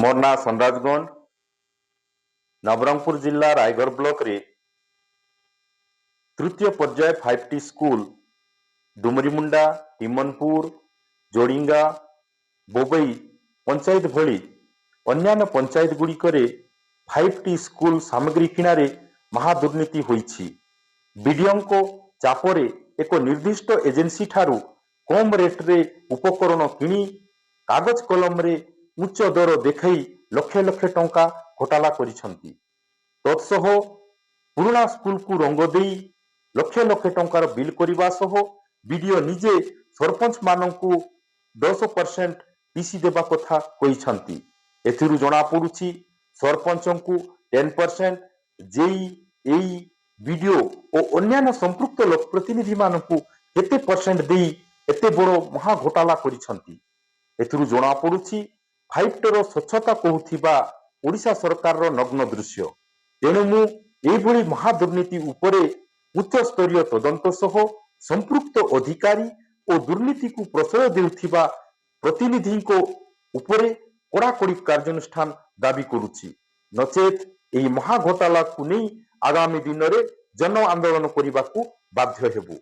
ମୋର ନାଁ ସନରାଜ ଗଣ୍ଡ। ନବରଙ୍ଗପୁର ଜିଲ୍ଲା ରାୟଗଡ଼ ବ୍ଲକରେ ତୃତୀୟ ପର୍ଯ୍ୟାୟ 5ଟି ସ୍କୁଲ ଡୁମୁରିମୁଣ୍ଡା, ଟିମନପୁର, ଯୋଡ଼ିଙ୍ଗା, ବୋବେଇ ପଞ୍ଚାୟତ ଭଳି ଅନ୍ୟାନ୍ୟ ପଞ୍ଚାୟତ ଗୁଡ଼ିକରେ 5ଟି ସ୍କୁଲ ସାମଗ୍ରୀ କିଣାରେ ମହାଦୁର୍ନୀତି ହୋଇଛି। ବିଡିଓଙ୍କ ଚାପରେ ଏକ ନିର୍ଦ୍ଦିଷ୍ଟ ଏଜେନ୍ସି ଠାରୁ କମ୍ ରେଟ୍ରେ ଉପକରଣ କିଣି କାଗଜ କଲମରେ ଉଚ୍ଚ ଦର ଦେଖାଇ ଲକ୍ଷ ଲକ୍ଷ ଟଙ୍କା ଘୋଟାଲା କରିଛନ୍ତି। ତତ୍ସହ ପୁରୁଣା ସ୍କୁଲକୁ ରଙ୍ଗ ଦେଇ ଲକ୍ଷ ଲକ୍ଷ ଟଙ୍କାର ବିଲ୍ କରିବା ସହ ବିଡିଓ ନିଜେ ସରପଞ୍ଚମାନଙ୍କୁ 10% ପିସି ଦେବା କଥା କହିଛନ୍ତି। ଏଥିରୁ ଜଣାପଡୁଛି, ସରପଞ୍ଚଙ୍କୁ 10%, ଜେଇ, ଏଇ, ବିଡିଓ ଓ ଅନ୍ୟାନ୍ୟ ସମ୍ପୃକ୍ତ ଲୋକପ୍ରତିନିଧିମାନଙ୍କୁ କେତେ ପରସେଣ୍ଟ ଦେଇ ଏତେ ବଡ଼ ମହା ଘୋଟାଲା କରିଛନ୍ତି। ଏଥିରୁ ଜଣାପଡୁଛି 5ଟିର ସ୍ୱଚ୍ଛତା କହୁଥିବା ଓଡ଼ିଶା ସରକାରର ନଗ୍ନ ଦୃଶ୍ୟ। ତେଣୁ ମୁଁ ଏଇଭଳି ମହାଦୁର୍ନୀତି ଉପରେ ଉଚ୍ଚସ୍ତରୀୟ ତଦନ୍ତ ସହ ସମ୍ପୃକ୍ତ ଅଧିକାରୀ ଓ ଦୁର୍ନୀତିକୁ ପ୍ରଶ୍ରୟ ଦେଉଥିବା ପ୍ରତିନିଧିଙ୍କ ଉପରେ କଡ଼ାକଡ଼ି କାର୍ଯ୍ୟାନୁଷ୍ଠାନ ଦାବି କରୁଛି। ନଚେତ୍ ଏହି ମହାଘୋଟାଲାକୁ ନେଇ ଆଗାମୀ ଦିନରେ ଜନ ଆନ୍ଦୋଳନ କରିବାକୁ ବାଧ୍ୟ ହେବୁ।